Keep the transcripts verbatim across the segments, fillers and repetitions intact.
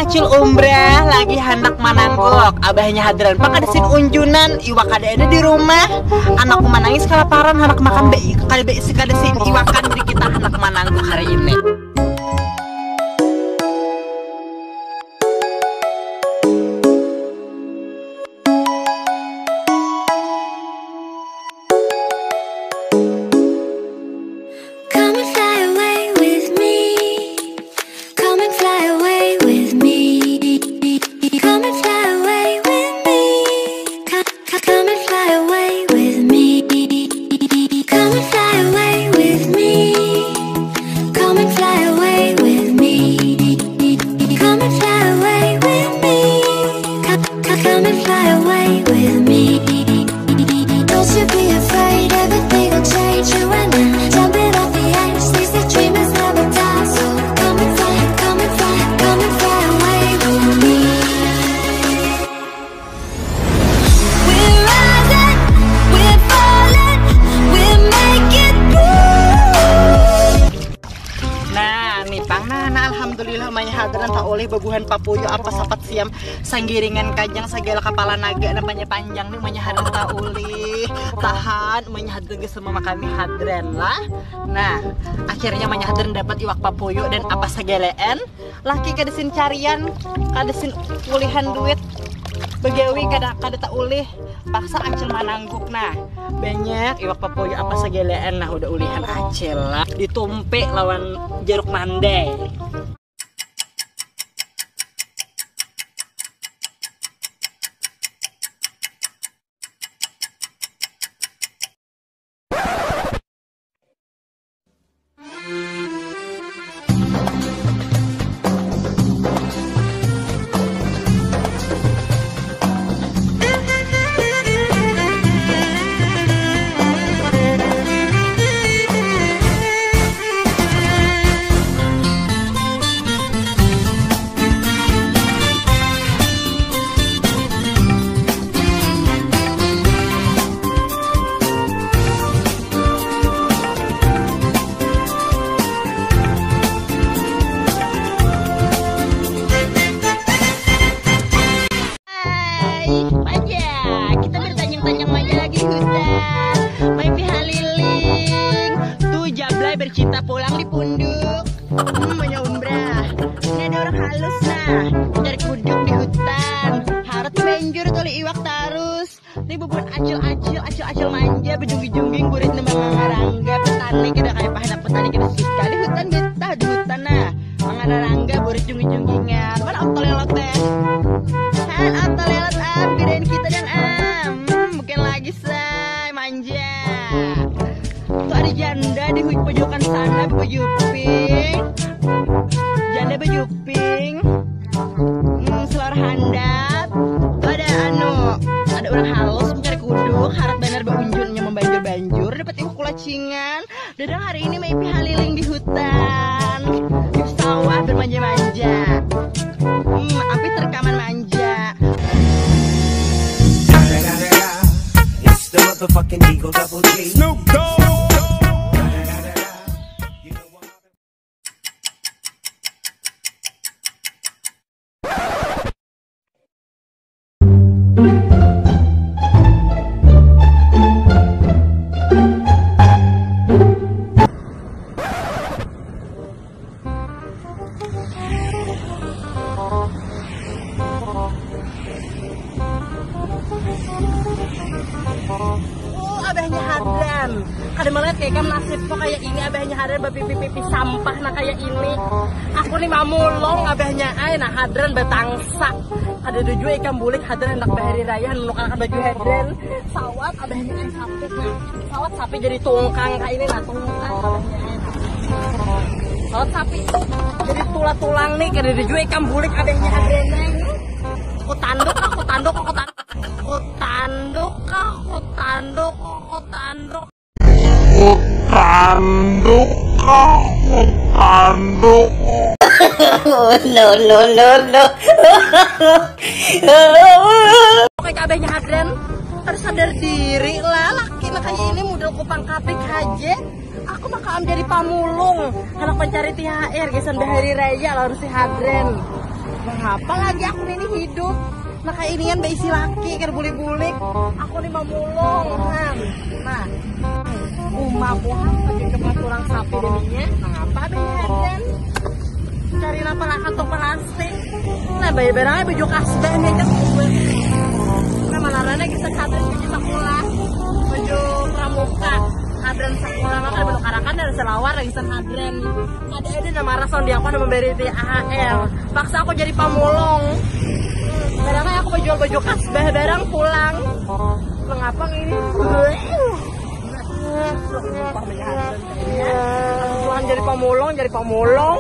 Acil Umbrah lagi handak manangguk, abahnya Hadran pang kada sin unjunan, iwak kada ada di rumah. Anakku manangis kalaparan, handak makan be kada be kada sin iwakan, di kita handak manangguk hari ini. Nah, nih pang, nah, nah, alhamdulillah, umanya Hadran taulih babuhan papuyu apa sapat siam, sanggiringan kajang, sagala kapala naga, namanya panjang nih, umanya Hadran taulih. Tahan, umanya Hadran geus sama makami Hadran lah. Nah, akhirnya umanya Hadran dapat iwak papuyu dan apa sagalaan. Laki kada sin carian, kada sin ulihan duit, bagawi kada kada taulih, paksa acil manangguk. Nah, banyak iwak papuyu apa sagalaan, nah, udah ulihan acil lah, ditumpi lawan jeruk mandai. Hai, manja. Kita bertanyang-tanyang manja lagi di hutan. Main pihaliling. Tuh jablay bercinta pulang di punduk. Hmm, manya Umbrah. Ini ada orang halus nah. Cari kuduk di hutan. Harat banjur tuli iwak tarus. Ini bubuhan acil-acil, acil-acil manja, bejunggi-jungging, burit nembang mangarangga, petani kada kayak pahanak petani kada suka di hutan, betah di hutan nah. Mangararangga, burit junggi-junggingan. Mana Om Tolelot teh? Han, Om Tolelot am, gedein kita dang am. Hmm, bukan lagi say, manja. Tuh ada janda di hu- pojokan sana, baju pink. Janda baju pink. Hmm, selawar handap. Tuh ada anu, ada orang halus mencari kuduk, harat banar baunjunnya membanjur-banjur, dapat iwak kulacingan. Dadang hari ini maipi haliling di hutan, di sawah bermanja-manja. Hmm, api terkaman manja. It's the motherfucking Eagle Double G. Snoop Dogg. Oh, abahnya Hadran. Kada melihat kayak kan nasibku kayak ini, abahnya Hadran bapipi-pipi sampah nah kayak ini. Aku nih mamulung abahnya ai, nah Hadran batangsa. Kada ada jua ikam bulik Hadran hendak bahari raya, nunukakan baju Hadran. Sawat abahnya ai sapi nah. Sawat sapi jadi tungkang kayak ini nah, tungkang abahnya ai nah. Sawat sapi jadi tula-tulang nih, kada ada jua ikam bulik abahnya Hadran. Aku tanduk, aku tanduk, aku tanduk. Kutanduk kah, kutanduk, kutanduk. Kutanduk kah, kutanduk. No, no, no, no. Oke, kabehnya Hadran. Kada sadar diri lah, laki makanya ini model kupang kapik haja. Aku makaam jadi pamulung, anak pencari T H R gasan bahari raya lawan si Hadren. Mengapa lagi aku ini hidup? Nah, kayak ini kan baisi laki, kada bulik-bulik. Aku ni mamulung, han. Nah, uma aku han, pakai kemat urang sapi deminya. Mengapa demikian? Cari napa lah kantong plastik. Nah, bayi barang baju kasbah ni aja. Nah, mana rana kita hadran kita pula. Baju pramuka. Hadran sekolah mah kada menukarakan dari selawar lagi sen hadran. Ada-ada nama rason dia aku ada memberi di A H L. Paksa aku jadi pamulung. Barang aku menjual baju kasbah barang pulang. Mengapa ini? Tuhan jadi pamulung, jadi pamulung.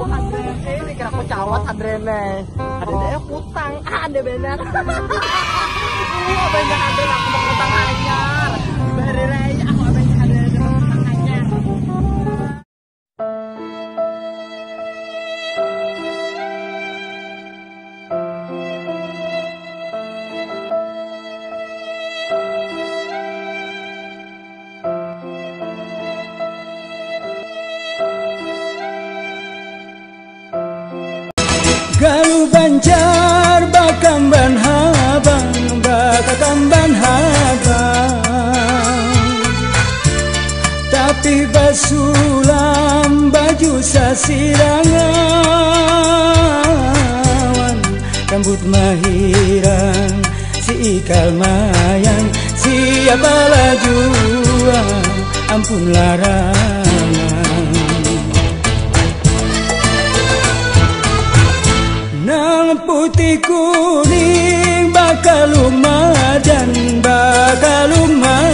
Hadrene, ini kira aku cawat hadrene. Ada deh hutang, ah, ada benar. Ini banyak hadrene aku mau hutang anyar. Bari raya aku banyak hadrene aku hutang anyar. Galuh Banjar bakamban habang, bakakamban habang, tapi basulam baju sasirangawan, rambut mahirang, si ikal mayang, siapa lah jua, ampun larangan. Nang putih kuning bakalumadan, bakalumadan.